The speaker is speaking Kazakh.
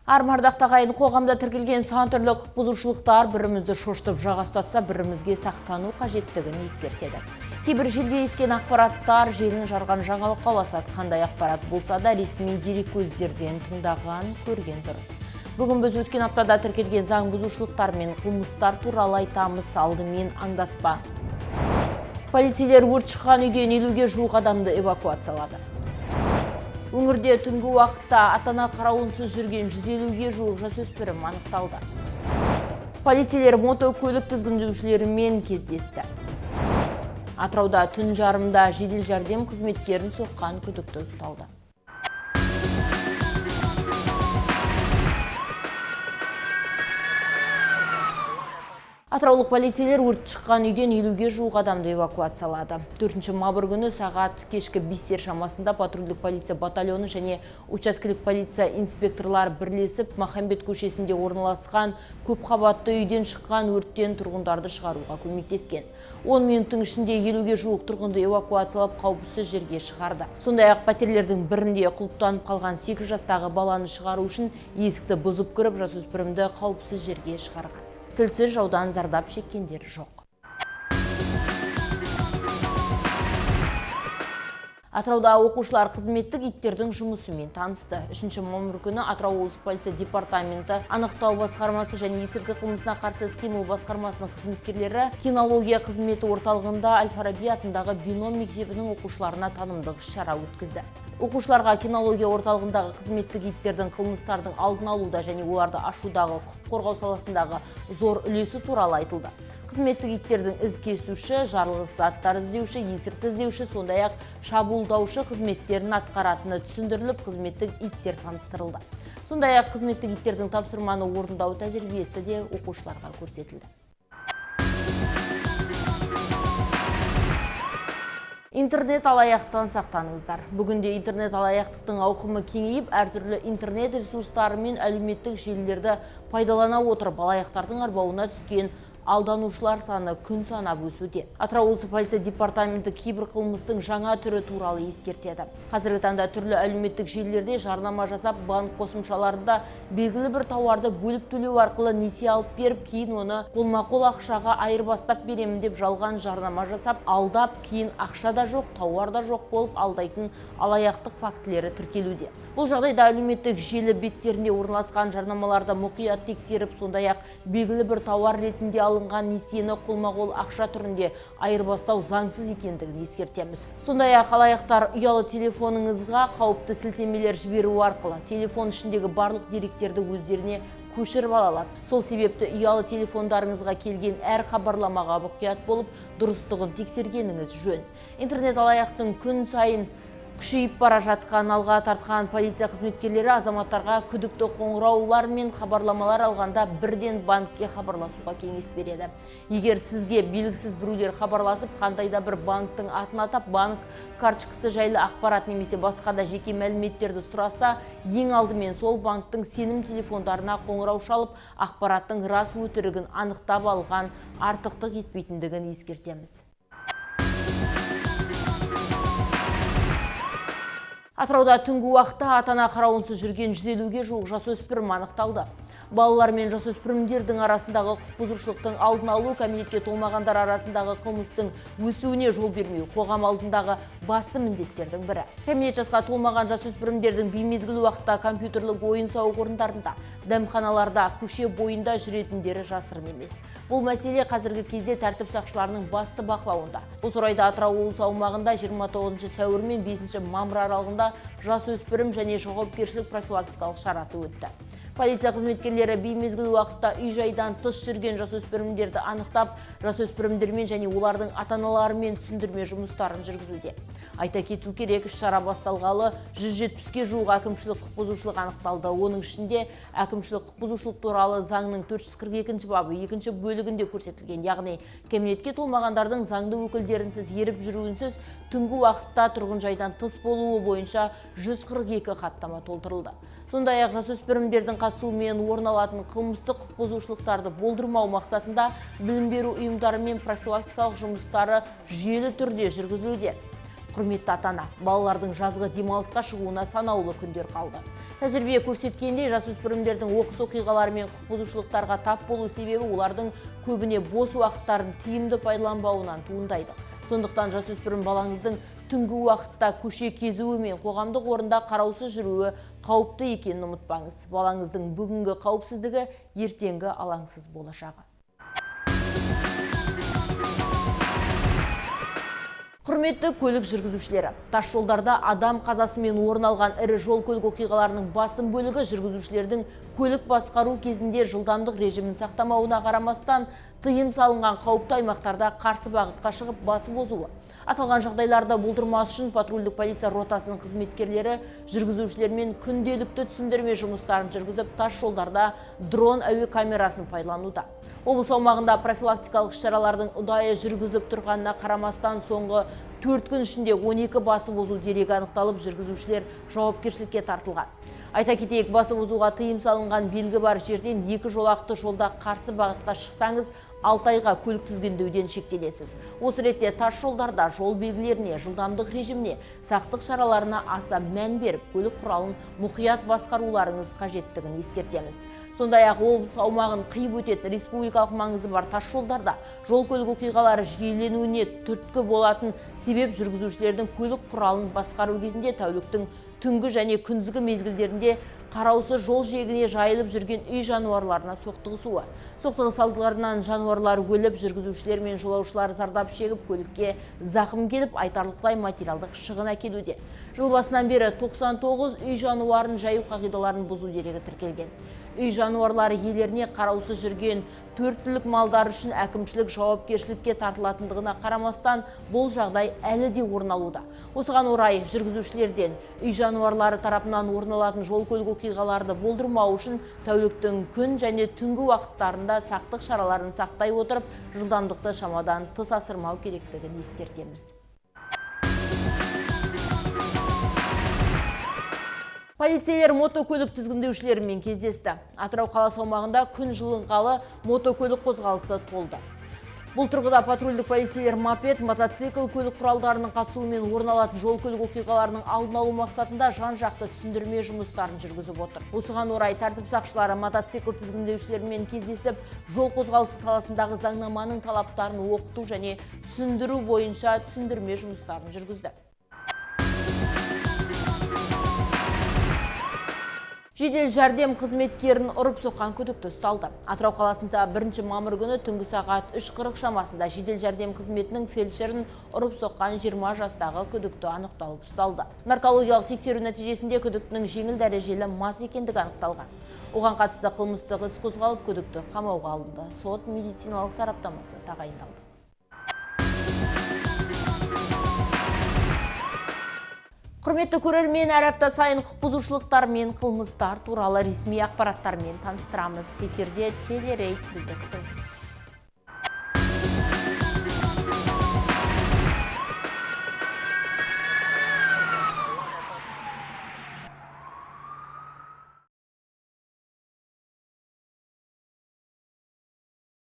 Армардақты ағайын, қоғамда тіркелген сан түрлі құқық бұзушылықтар бірімізді шошытып жаға ұстатса, бірімізге сақтану қажеттігін ескертеді. Кейбір желге ескен ақпараттар желіні жарған жаңалыққа ұласады. Қандай ақпарат болса да ресми дереккөздерден тыңдаған, көрген дұрыс. Бүгін біз өткен аптада тіркелген заң бұзушылықтар мен қылмыстар туралы айтамыз. Алдымен аңдатпа. Полицейлер өрт шыққан үйден 50-ге жуық адамды эвакуациялады. Өңірде түнгі уақытта ата-ана қарауынсыз жүрген 150-ге жуық жасөспірім анықталды. Полицейлер мотокөлік тізгіндеушілерімен кездесті. Атырауда түн жарымда жедел жәрдем қызметкерін соққан күдікті ұсталды. Атыраулық полицейлер өрт шыққан үйден 50-ге жуық адамды эвакуациялады. 4 мамыр күні сағат кешкі 5-тер шамасында патрульдік полиция батальоны және учаскелік полиция инспекторлары бірлесіп Махамбет көшесінде орналасқан көпқабатты үйден шыққан өрттен тұрғындарды шығаруға көмектескен. 10 минуттың ішінде 50-ге жуық тұрғынды эвакуациялап қауіпсіз жерге шығарды. Сондай-ақ пәтерлердің бірінде құлыптанып қалған 8 жастағы баланы шығару үшін есікті бұзып кіріп, жасөспірімді қауіпсіз жерге шығарған. Тілсіз жаудан зардап шеккендер жоқ. Атырауда оқушылар қызметтік иттердің жұмысымен танысты. 3 мамыр күні Атырау облыстық полиция департаменті анықтау басқармасы және есірткі қылмысына қарсы іс-қимыл басқармасының қызметкерлері кинология қызметі орталығында Әл-Фараби атындағы бином мектебінің оқушыларына танымдық іс-шара өткізді. Оқушыларға кинология орталығындағы қызметтік иттердің қылмыстардың алдын алуда және оларды ашудағы құқық қорғау саласындағы зор үлесі туралы айтылды. Қызметтік иттердің із кесуші, жарылғыс заттар іздеуші, есірткі іздеуші, сондай-ақ шабуылдаушы қызметтерін атқаратыны түсіндіріліп, қызметтік иттер таныстырылды. Сондай-ақ қызметтік иттердің тапсырманы орындау тәжірибесі де оқушыларға көрсетілді. Интернет алаяқтан сақтаныңыздар. Бүгінде интернет алаяқтықтың ауқымы кеңейіп, әртүрлі интернет ресурстары мен әлеуметтік желілерді пайдалана отырып, алаяқтардың арбауына түскен алданушылар саны күн санап өсуде. Атырау облысы полиция департаменті кейбір қылмыстың жаңа түрі туралы ескертеді. Қазіргі таңда түрлі әлеуметтік желілерде жарнама жасап, банк қосымшаларында белгілі бір тауарды бөліп төлеу арқылы несие алып беріп, кейін оны қолма-қол ақшаға айырбастап беремін деп жалған жарнама жасап, алдап, кейін ақша да жоқ, тауар да жоқ болып алдайтын алаяқтық фактілері тіркелуде. Бұл жағдайда әлеуметтік желі беттерінде орналасқан жарнамаларды мұқият тексеріп, сондай-ақ белгілі бір тауар ретінде алынған несиені қолма-қол ақша түрінде айырбастау заңсыз екендігін ескертеміз. Сондай-ақ алаяқтар ұялы телефоныңызға қауіпті сілтемелер жіберу арқылы телефон ішіндегі барлық деректерді өздеріне көшіріп ала алады. Сол себепті ұялы телефондарыңызға келген әр хабарламаға мұқият болып, дұрыстығын тексергеніңіз жөн. Интернет алаяқтың күн сайын күшейіп бара жатқан алға тартқан полиция қызметкерлері азаматтарға күдікті қоңыраулар мен хабарламалар алғанда бірден банкке хабарласуға кеңес береді. Егер сізге белгісіз біреулер хабарласып, қандай да бір банктің атын атап, банк карточкасы жайлы ақпарат немесе басқа да жеке мәліметтерді сұраса, ең алдымен сол банктің сенім телефондарына қоңырау шалып, ақпараттың рас өтірігін анықтап алған артықтық етпейтіндігін ескертеміз. Атырауда түнгі уақытта ата-ана қарауынсыз жүрген 150-ге жуық жасөспірім анықталды. Балалар мен жасөспірімдердің арасындағы құқық бұзушылықтың алдын алу, кәмелетке толмағандар арасындағы қылмыстың өсуіне жол бермеу қоғам алдындағы басты міндеттердің бірі. Кәмелет жасқа толмаған жасөспірімдердің беймезгіл уақытта компьютерлік ойын-сауық орындарында, дәмханаларда, көше бойында жүретіндері жасырын емес. Бұл мәселе қазіргі кезде тәртіп сақшыларының басты бақылауында. Осы орайда Атырау облысы аумағында 29 сәуір мен 5 мамыр аралығында жасөспірім және жауапкершілік профилактикалық шарасы өтті. Полиция қызметкерлері беймезгіл уақытта үй-жайдан тыс жүрген жасөспірімдерді анықтап, жасөспірімдермен және олардың ата-аналарымен түсіндірме жұмыстарын жүргізуде. Айта кету керек, іс-шара басталғалы 170-ке жуық әкімшілік құқық бұзушылық анықталды. Оның ішінде әкімшілік құқық бұзушылық туралы заңның 442 бабы 2 бөлігінде көрсетілген, яғни кәмелетке толмағандардың заңды өкілдерінсіз еріп жүруінсіз түнгі уақытта тұрғын жайдан тыс болуы бойынша 142 хаттама толтырылды. Сондай-ақ жасөспірімдердің қатысуымен орын алатын қылмыстық құқық бұзушылықтарды болдырмау мақсатында білім беру ұйымдарымен профилактикалық жұмыстары жүйелі түрде жүргізілуде. Құрметті ата-ана, балалардың жазғы демалысқа шығуына санаулы күндер қалды. Тәжірибе көрсеткендей, жасөспірімдердің оқыс оқиғалары мен құқық бұзушылықтарға тап болу себебі олардың көбіне бос уақыттарын тиімді пайдаланбауынан туындайды. Сондықтан жасөспірім балаңыздың түнгі уақытта көше кезуі мен қоғамдық орында қараусыз жүруі қауіпті екенін ұмытпаңыз. Балаңыздың бүгінгі қауіпсіздігі ертеңгі алаңсыз болашағы. Құрметті көлік жүргізушілері, тас жолдарда адам қазасымен орын алған ірі жол көлік оқиғаларының басым бөлігі жүргізушілердің көлік басқару кезінде жылдамдық режимін сақтамауына қарамастан тыйым салынған қауіпті аймақтарда қарсы бағытқа шығып басып озуы. Аталған жағдайларды болдырмас үшін патрульдік полиция ротасының қызметкерлері жүргізушілермен күнделікті түсіндірме жұмыстарын жүргізіп, тас жолдарда дрон әуе камерасын пайдалануда. Облыс аумағында профилактикалық іс-шаралардың ұдайы жүргізіліп тұрғанына қарамастан соңғы 4 күн ішінде 12 басып озу дерегі анықталып, жүргізушілер жауапкершілікке тартылған. Айта кетейік, басып озуға тыйым салынған белгі бар жерден екі жолақты жолда қарсы бағытқа шықсаңыз, 6 айға көлік тізгіндеуден шектелесіз. Осы ретте тас жолдарда жол белгілеріне, жылдамдық режиміне, сақтық шараларына аса мән беріп, көлік құралын мұқият басқаруларыңыз қажеттігін ескертеміз. Сондай-ақ облыс аумағын қиып өтетін республикалық маңызы бар тас жолдарда жол көлік оқиғалары жиіленуіне түрткі болатын себеп жүргізушілердің көлік құралын басқару кезінде тәуліктің түнгі және күндізгі мезгілдерінде қараусыз жол жиегіне жайылып жүрген үй жануарларына соқтығысуы. Соқтығыс салдарынан жануарлар өліп, жүргізушілер мен жолаушылар зардап шегіп, көлікке зақым келіп, айтарлықтай материалдық шығын әкелуде. Жыл басынан бері 99 үй жануарын жаю қағидаларын бұзу дерегі тіркелген. Үй жануарлары иелеріне қараусыз жүрген төрт түлік малдар үшін әкімшілік жауапкершілікке тартылатындығына қарамастан бұл жағдай әлі де орын алуда. Осыған орай жүргізушілерден үй жануарлары тарапынан орын алатын жол көлік оқиғаларды болдырмау үшін тәуліктің күн және түнгі уақыттарында сақтық шараларын сақтай отырып, жылдамдықты шамадан тыс асырмау керектігін ескертеміз. Полицейлер мотокөлік тізгіндеушілерімен кездесті. Атырау қаласы аумағында күн жылынғалы мотокөлік қозғалысы толды. Бұл тұрғыда патрульдік полицейлер мопед, мотоцикл, көлік құралдарының қатысуымен орын алатын жол көлік оқиғаларының алдын алу мақсатында жан-жақты түсіндірме жұмыстарын жүргізіп отыр. Осыған орай тәртіп сақшылары мотоцикл тізгіндеушілерімен кездесіп, жол қозғалысы саласындағы заңнаманың талаптарын оқыту және түсіндіру бойынша түсіндірме жұмыстарын жүргізді. Жедел жәрдем қызметкерін ұрып соққан күдікті ұсталды. Атырау қаласында 1 мамыр күні түнгі сағат 3:40 шамасында жедел жәрдем қызметінің фельдшерін ұрып соққан 20 жастағы күдікті анықталып ұсталды. Наркологиялық тексеру нәтижесінде күдіктінің жеңіл дәрежелі мас екендігі анықталған. Оған қатысты қылмыстық іс қозғалып, күдікті қамауға алынды. Сот медициналық сараптамасы тағайындалды. Құрметті көрермен, әр апта сайын құқық бұзушылықтар мен қылмыстар туралы ресми ақпараттармен таныстырамыз. Эфирде телерейд, бізді күтіңіз.